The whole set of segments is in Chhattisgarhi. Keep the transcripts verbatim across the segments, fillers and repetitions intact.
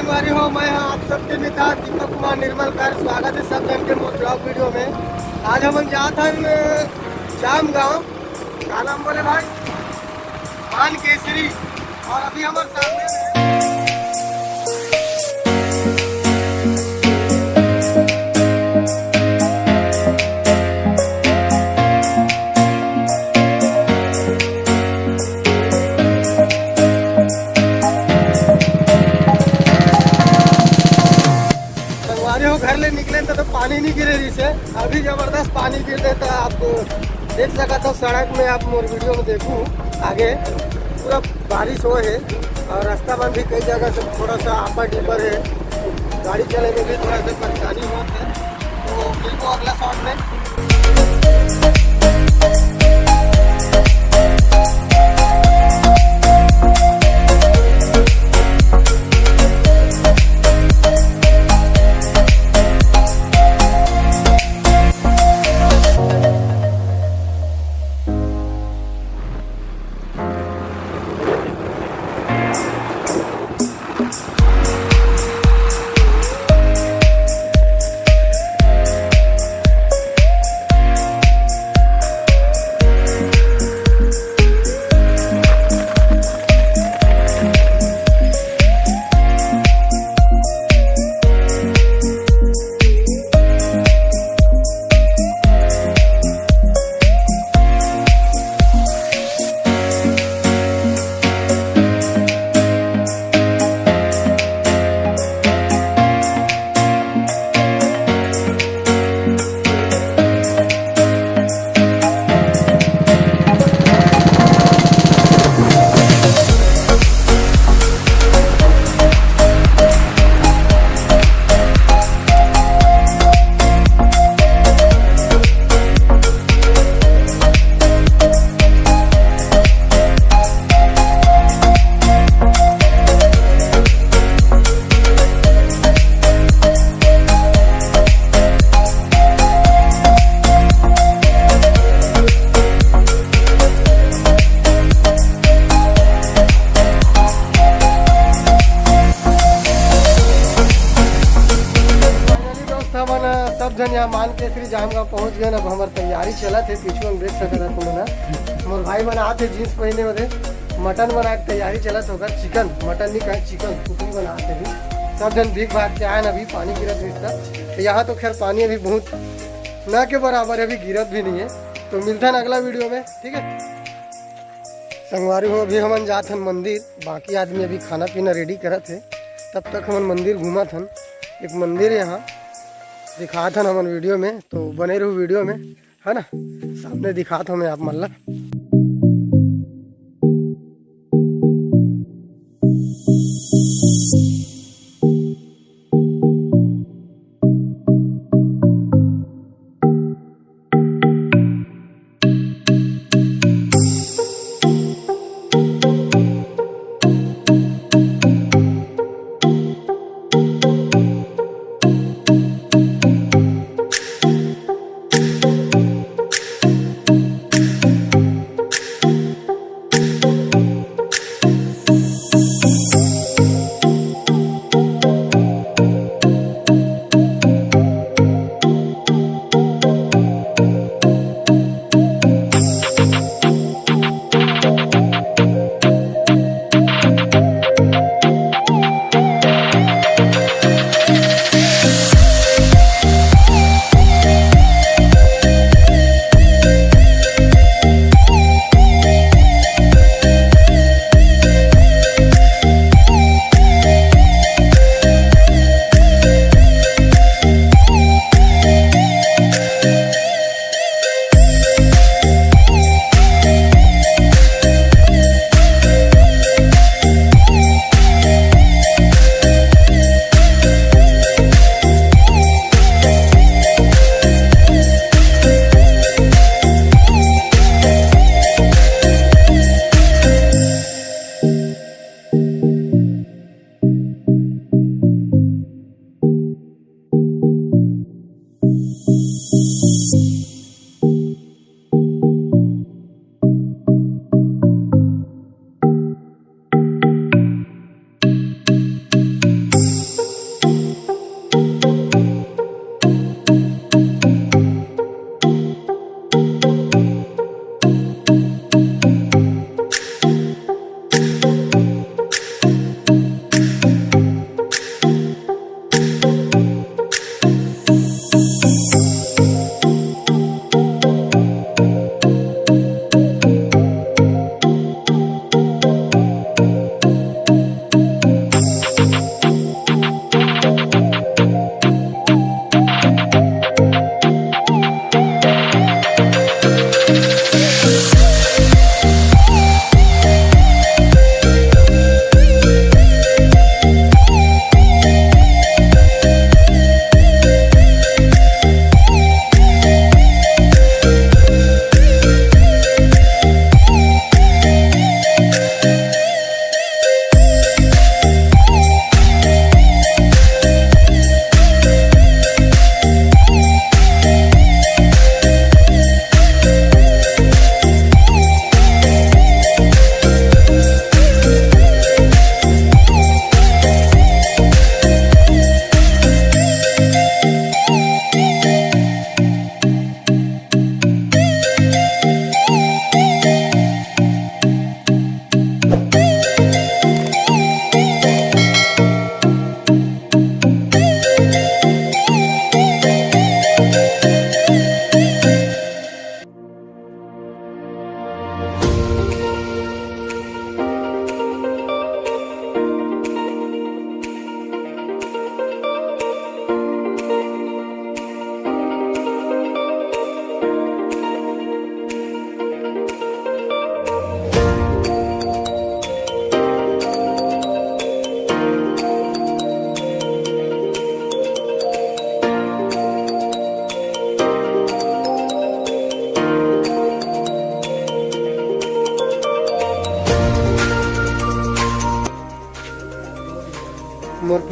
संगवारी हो, मैं हाँ आप सबके मितान दीपक कुमार निर्मलकर। स्वागत है सब जन के मोर ब्लॉग वीडियो में। आज हमन जात हन जाम गाँव, का नाम बोले भाई? मान केसरी। और अभी हमर सामने में संगवारी हो, घर ले निकले त तो पानी नहीं गिरे रहिस हे। अभी जबरदस्त पानी गिर देता, आप देख सकत हो सड़क में, आप मोर वीडियो में देखू आगे पूरा बारिश हो है और रास्ता में भी कई जगह से थोड़ा सा आपा डिपर है, गाड़ी चले में भी थोड़ा सा परेशानी होत है। तो मिलबो अगला शॉट में। Finally दोस्त, हमन सब झन यहाँ मान केसरी जाम गाँव पहुँच गए। अब हमर तैयारी चलत हे, पीछू हम देख सकत हन तुमन ह। मोर भाई मन आत हे जींस पहिने होते, मटन बनाए के तैयारी चलत होकर, चिकन, मटन नहीं कहे, चिकन कुकरी बनात हे अभी। सब झन भीग भाग के आए न, अभी पानी गिरत रिहिस त। तो यहाँ तो खैर पानी अभी बहुत ना के बराबर है, अभी गिरत भी नहीं है। तो मिलथन अगला वीडियो में, ठीक है संगवारी हो। अभी हमन जात हन मंदिर, बाकी आदमी अभी खाना पीना रेडी करत हे, तब तक हमन मंदिर घूमत हन। एक मंदिर यहाँ दिखात हन हमन वीडियो में, तो बने रहू वीडियो में, है ना। सामने दिखात हन मैं आप मन ला।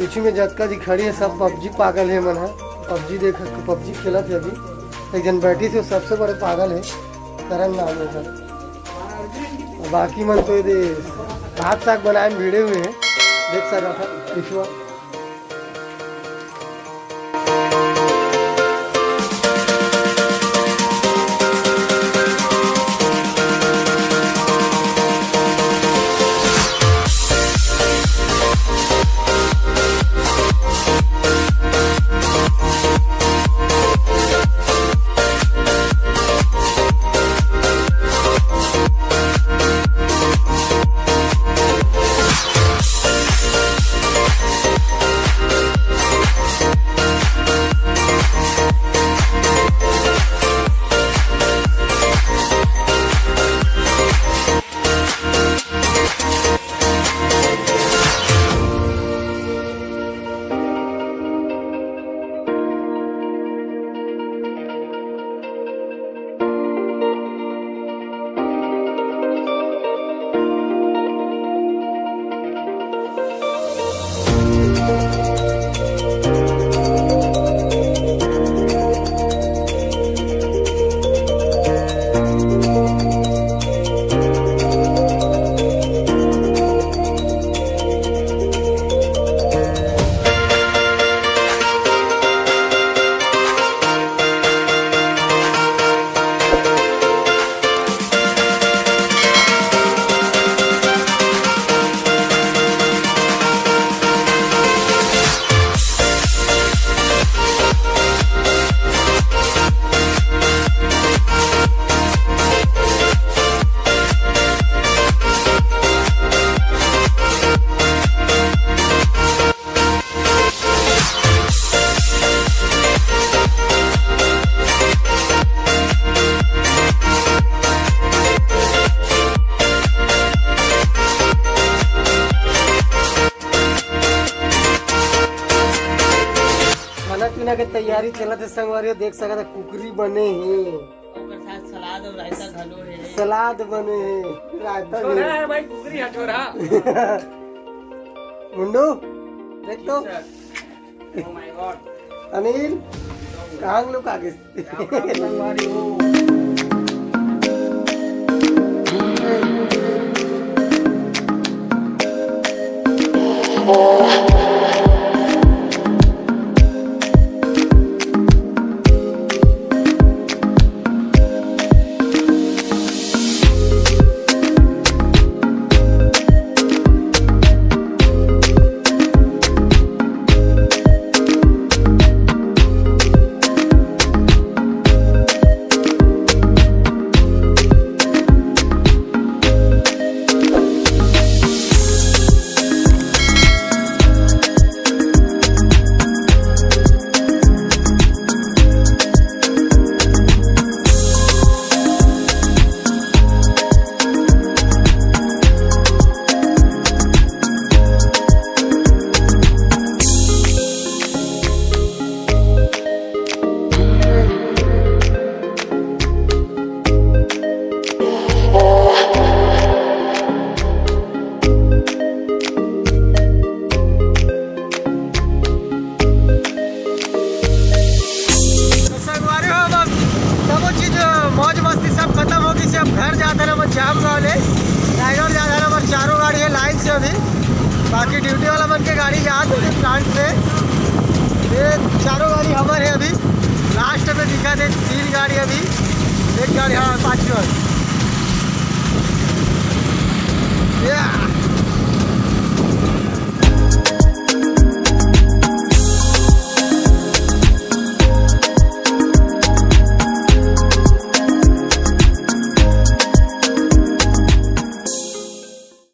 पीछू में जतका जी खड़ी हे, सब पबजी पागल हे मन ह। पबजी देख, पबजी खेलत हे अभी। एक झन बैठी थे, सबसे बड़े पागल हे, करण नाम हे ओकर। बाकी मन तो ये दे भात साग बनाए में भिड़े हुए हे, देख सकत हव विश्वा। खाना पीना के तैयारी चलत हे संगवारी हो, देख सकत हव कुकरी बने हे। ओकर साथ सलाद अउ रायता घलो हे। सलाद बने हे, रायता भी। छोरा हे भाई, कुकरी हे छोरा। मुंडू, देख तो। Oh my God। अनिल, कहाँ लुका गे? राम राम संगवारी हो। तो संगवारी हो, अब सबो चीज, मौज मस्ती सब खतम हो गिस हे। अब घर जात हन हमन जाम गाँव ले, रायगढ़ जात हन। हमर चारों गाड़ी हे लाइन से अभी, बाकी ड्यूटी वाला मन के गाड़ी जात हे प्लांट से। ये चारों गाड़ी हमर हे अभी, लास्ट में दिखत हे तीन गाड़ी अभी, एक गाड़ी, हाँ, पाँचवीं वाली। या।